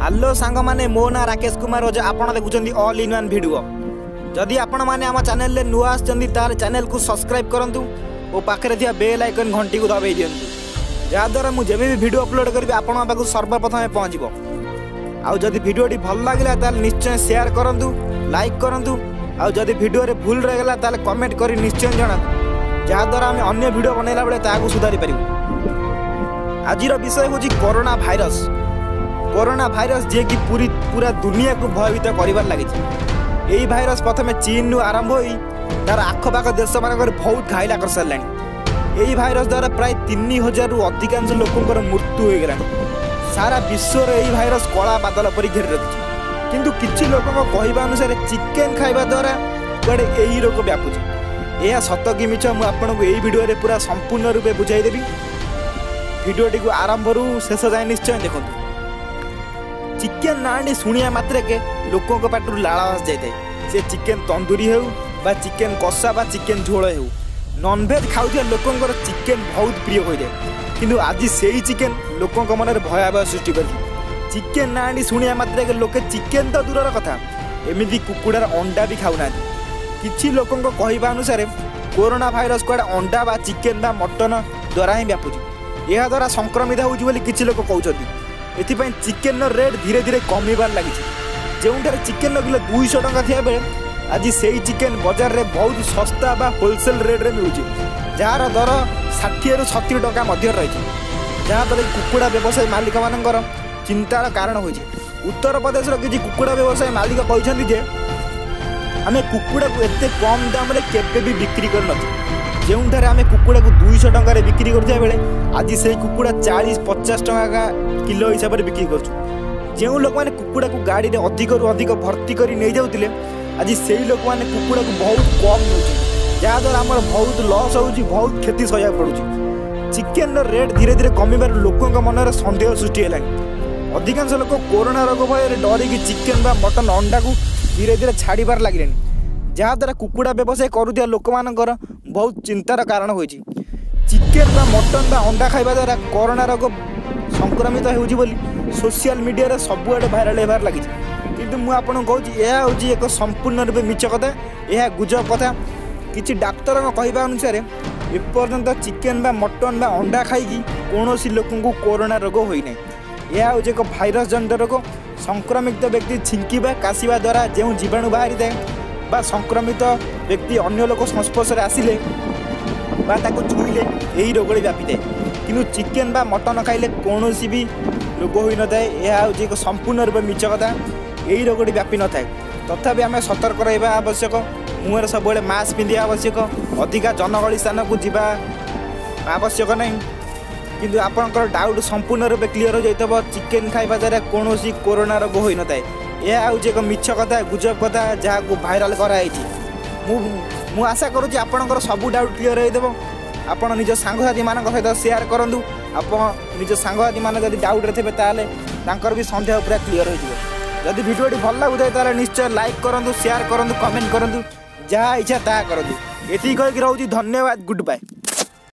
Hello ସାଙ୍ଗମାନେ, ମୋ ନାଁ ରାକେଶ କୁମାର ଓଝା। ଆପଣ ଦେଖୁଛନ୍ତି ଅଲ୍ ଇନ୍ ୱାନ୍ ଭିଡ଼ିଓ। ଯଦି ଆପଣମାନେ ଆମ ଚ୍ୟାନେଲରେ ନୂଆ ଆସିଛନ୍ତି, ତାହେଲେ ଚ୍ୟାନେଲକୁ ସବସ୍କ୍ରାଇବ୍ କରନ୍ତୁ ଓ ପାଖରେ ଥିବା ବେଲ୍ ଆଇକନ୍ ଘଣ୍ଟିକୁ ଦବାଇ ଦିଅନ୍ତୁ, ଯାହାଦ୍ୱାରା ମୁଁ ଯେବେ ବି ଭିଡ଼ିଓ ଅପଲୋଡ଼ କରିବି, ଆପଣଙ୍କ ପାଖକୁ ସର୍ବପ୍ରଥମେ ପହଞ୍ଚିବ। ଆଉ ଯଦି ଭିଡ଼ିଓଟି ଭଲ ଲାଗିଲା, ତାହେଲେ ନିଶ୍ଚୟ ସେୟାର କରନ୍ତୁ, ଲାଇକ୍ କରନ୍ତୁ। ଆଉ ଯଦି ଭିଡ଼ିଓରେ ଭୁଲ ରହିଗଲା, ତାହେଲେ କମେଣ୍ଟ କରି ନିଶ୍ଚୟ ଜଣାନ୍ତୁ, ଯାହାଦ୍ୱାରା ଆମେ ଅନ୍ୟ ଭିଡ଼ିଓ ବନେଇଲା ବେଳେ ତାହାକୁ ସୁଧାରି ପାରିବୁ। ଆଜିର ବିଷୟ ହେଉଛି କରୋନା ଭାଇରସ। କରୋନା ଭାଇରସ ଯିଏକି ପୁରା ଦୁନିଆକୁ ଭୟଭୀତ କରିବାରେ ଲାଗିଛି। ଏହି ଭାଇରସ ପ୍ରଥମେ ଚୀନରୁ ଆରମ୍ଭ ହୋଇ ତାର ଆଖପାଖ ଦେଶମାନଙ୍କରେ ବହୁତ ଘାଇଲା କରିସାରିଲାଣି। ଏହି ଭାଇରସ ଦ୍ୱାରା ପ୍ରାୟ 3000ରୁ ଅଧିକାଂଶ ଲୋକଙ୍କର ମୃତ୍ୟୁ ହୋଇଗଲାଣି। ସାରା ବିଶ୍ୱରେ ଏହି ଭାଇରସ କଳା ବାଦଲ ପରି ଘେରି ରଖିଛି। କିନ୍ତୁ କିଛି ଲୋକଙ୍କ କହିବା ଅନୁସାରେ ଚିକେନ୍ ଖାଇବା ଦ୍ୱାରା କୁଆଡ଼େ ଏହି ରୋଗ ବ୍ୟାପୁଛି। ଏହା ସତ କି ମିଛ, ମୁଁ ଆପଣଙ୍କୁ ଏହି ଭିଡ଼ିଓରେ ପୁରା ସମ୍ପୂର୍ଣ୍ଣ ରୂପେ ବୁଝାଇଦେବି। ଭିଡ଼ିଓଟିକୁ ଆରମ୍ଭରୁ ଶେଷ ଯାଏଁ ନିଶ୍ଚୟ ଦେଖନ୍ତୁ। ଚିକେନ୍ ନାଁଟି ଶୁଣିବା ମାତ୍ରକେ ଲୋକଙ୍କ ପାଟିରୁ ଲାଳ ଆସିଯାଇଥାଏ। ସେ ଚିକେନ୍ ତନ୍ଦୁରୀ ହେଉ ବା ଚିକେନ୍ କଷା ବା ଚିକେନ୍ ଝୋଳ ହେଉ, ନନଭେଜ୍ ଖାଉଥିବା ଲୋକଙ୍କର ଚିକେନ୍ ବହୁତ ପ୍ରିୟ ହୋଇଥାଏ। କିନ୍ତୁ ଆଜି ସେଇ ଚିକେନ୍ ଲୋକଙ୍କ ମନରେ ଭୟାବହ ସୃଷ୍ଟି କରିଛି। ଚିକେନ୍ ନାଁଟି ଶୁଣିବା ମାତ୍ରକେ ଲୋକେ ଚିକେନ୍ ତ ଦୂରର କଥା, ଏମିତି କୁକୁଡ଼ାର ଅଣ୍ଡା ବି ଖାଉନାହାନ୍ତି। କିଛି ଲୋକଙ୍କ କହିବା ଅନୁସାରେ କରୋନା ଭାଇରସ କୁଆଡ଼େ ଅଣ୍ଡା ବା ଚିକେନ୍ ବା ମଟନ୍ ଦ୍ୱାରା ହିଁ ବ୍ୟାପୁଛି, ଏହାଦ୍ୱାରା ସଂକ୍ରମିତ ହେଉଛି ବୋଲି କିଛି ଲୋକ କହୁଛନ୍ତି। ଏଥିପାଇଁ ଚିକେନ୍ର ରେଟ୍ ଧୀରେ ଧୀରେ କମିବାରେ ଲାଗିଛି। ଯେଉଁଠାରେ ଚିକେନ୍ର କିଲୋ 200 ଟଙ୍କା ଥିବାବେଳେ ଆଜି ସେଇ ଚିକେନ୍ ବଜାରରେ ବହୁତ ଶସ୍ତା ବା ହୋଲସେଲ୍ ରେଟ୍ରେ ମିଳୁଛି, ଯାହାର ଦର 60ରୁ 70 ଟଙ୍କା ମଧ୍ୟରେ ରହିଛି, ଯାହାଫଳରେ କୁକୁଡ଼ା ବ୍ୟବସାୟୀ ମାଲିକମାନଙ୍କର ଚିନ୍ତାର କାରଣ ହୋଇଛି। ଉତ୍ତରପ୍ରଦେଶର କିଛି କୁକୁଡ଼ା ବ୍ୟବସାୟୀ ମାଲିକ କହିଛନ୍ତି ଯେ ଆମେ କୁକୁଡ଼ାକୁ ଏତେ କମ୍ ଦାମରେ କେବେ ବି ବିକ୍ରି କରିନଥିଲୁ। ଯେଉଁଠାରେ ଆମେ କୁକୁଡ଼ାକୁ 200 ଟଙ୍କାରେ ବିକ୍ରି କରୁଥିବା ବେଳେ ଆଜି ସେଇ କୁକୁଡ଼ା 40 50 ଟଙ୍କା କିଲୋ ହିସାବରେ ବିକ୍ରି କରୁଛୁ। ଯେଉଁ ଲୋକମାନେ କୁକୁଡ଼ାକୁ ଗାଡ଼ିରେ ଅଧିକରୁ ଅଧିକ ଭର୍ତ୍ତି କରି ନେଇଯାଉଥିଲେ, ଆଜି ସେଇ ଲୋକମାନେ କୁକୁଡ଼ାକୁ ବହୁତ କମ୍ ନେଉଛନ୍ତି, ଯାହାଦ୍ୱାରା ଆମର ବହୁତ ଲସ୍ ହେଉଛି, ବହୁତ କ୍ଷତି ସହିବାକୁ ପଡ଼ୁଛି। ଚିକେନ୍ର ରେଟ୍ ଧୀରେ ଧୀରେ କମିବାରୁ ଲୋକଙ୍କ ମନରେ ସନ୍ଦେହ ସୃଷ୍ଟି ହେଲାଣି। ଅଧିକାଂଶ ଲୋକ କରୋନା ରୋଗ ଭୟରେ ଡରିକି ଚିକେନ୍ ବା ମଟନ୍, ଅଣ୍ଡାକୁ ଧୀରେ ଧୀରେ ଛାଡ଼ିବାରେ ଲାଗିଲେଣି, ଯାହାଦ୍ୱାରା କୁକୁଡ଼ା ବ୍ୟବସାୟ କରୁଥିବା ଲୋକମାନଙ୍କର ବହୁତ ଚିନ୍ତାର କାରଣ ହୋଇଛି। ଚିକେନ୍ ବା ମଟନ୍ ବା ଅଣ୍ଡା ଖାଇବା ଦ୍ୱାରା କରୋନା ରୋଗ ସଂକ୍ରମିତ ହେଉଛି ବୋଲି ସୋସିଆଲ ମିଡ଼ିଆରେ ସବୁଆଡ଼େ ଭାଇରାଲ ହେବାରେ ଲାଗିଛି। କିନ୍ତୁ ମୁଁ ଆପଣଙ୍କୁ କହୁଛି, ଏହା ହେଉଛି ଏକ ସମ୍ପୂର୍ଣ୍ଣ ରୂପେ ମିଛ କଥା, ଏହା ଗୁଜବ କଥା। କିଛି ଡାକ୍ତରଙ୍କ କହିବା ଅନୁସାରେ ଏପର୍ଯ୍ୟନ୍ତ ଚିକେନ୍ ବା ମଟନ୍ ବା ଅଣ୍ଡା ଖାଇକି କୌଣସି ଲୋକଙ୍କୁ କରୋନା ରୋଗ ହୋଇନାହିଁ। ଏହା ହେଉଛି ଏକ ଭାଇରସ୍ ଜନିତ ରୋଗ। ସଂକ୍ରମିତ ବ୍ୟକ୍ତି ଛିଙ୍କିବା କାଶିବା ଦ୍ୱାରା ଯେଉଁ ଜୀବାଣୁ ବାହାରିଥାଏ ବା ସଂକ୍ରମିତ ବ୍ୟକ୍ତି ଅନ୍ୟ ଲୋକ ସଂସ୍ପର୍ଶରେ ଆସିଲେ ବା ତାକୁ ଛୁଇଁଲେ ଏହି ରୋଗଟି ବ୍ୟାପିଥାଏ। କିନ୍ତୁ ଚିକେନ୍ ବା ମଟନ୍ ଖାଇଲେ କୌଣସି ବି ରୋଗ ହୋଇନଥାଏ। ଏହା ହେଉଛି ଏକ ସମ୍ପୂର୍ଣ୍ଣ ରୂପେ ମିଛ କଥା। ଏହି ରୋଗଟି ବ୍ୟାପି ନଥାଏ। ତଥାପି ଆମେ ସତର୍କ ରହିବା ଆବଶ୍ୟକ। ମୁହଁରେ ସବୁବେଳେ ମାସ୍କ ପିନ୍ଧିବା ଆବଶ୍ୟକ। ଅଧିକା ଜନଗହଳି ସ୍ଥାନକୁ ଯିବା ଆବଶ୍ୟକ ନାହିଁ। କିନ୍ତୁ ଆପଣଙ୍କର ଡାଉଟ୍ ସମ୍ପୂର୍ଣ୍ଣ ରୂପେ କ୍ଲିଅର୍ ହୋଇଯାଇଥିବ, ଚିକେନ୍ ଖାଇବା ଦ୍ୱାରା କୌଣସି କରୋନା ରୋଗ ହୋଇନଥାଏ। ଏହା ହେଉଛି ଏକ ମିଛ କଥା, ଗୁଜବ କଥା, ଯାହାକୁ ଭାଇରାଲ୍ କରାଯାଇଛି। ମୁଁ ଆଶା କରୁଛି ଆପଣଙ୍କର ସବୁ ଡାଉଟ୍ କ୍ଲିଅର୍ ହୋଇଦେବ। ଆପଣ ନିଜ ସାଙ୍ଗସାଥିମାନଙ୍କ ସହିତ ସେୟାର କରନ୍ତୁ। ଆପଣ ନିଜ ସାଙ୍ଗସାଥିମାନେ ଯଦି ଡାଉଟ୍ରେ ଥିବେ, ତାହେଲେ ତାଙ୍କର ବି ସନ୍ଦେହ ପୁରା କ୍ଲିଅର୍ ହୋଇଯିବ। ଯଦି ଭିଡ଼ିଓଟି ଭଲ ଲାଗୁଥାଏ, ତାହେଲେ ନିଶ୍ଚୟ ଲାଇକ୍ କରନ୍ତୁ, ସେୟାର କରନ୍ତୁ, କମେଣ୍ଟ କରନ୍ତୁ, ଯାହା ଇଚ୍ଛା ତାହା କରନ୍ତୁ। ଏତିକି କହିକି ରହୁଛି। ଧନ୍ୟବାଦ, ଗୁଡ୍ ବାଏ।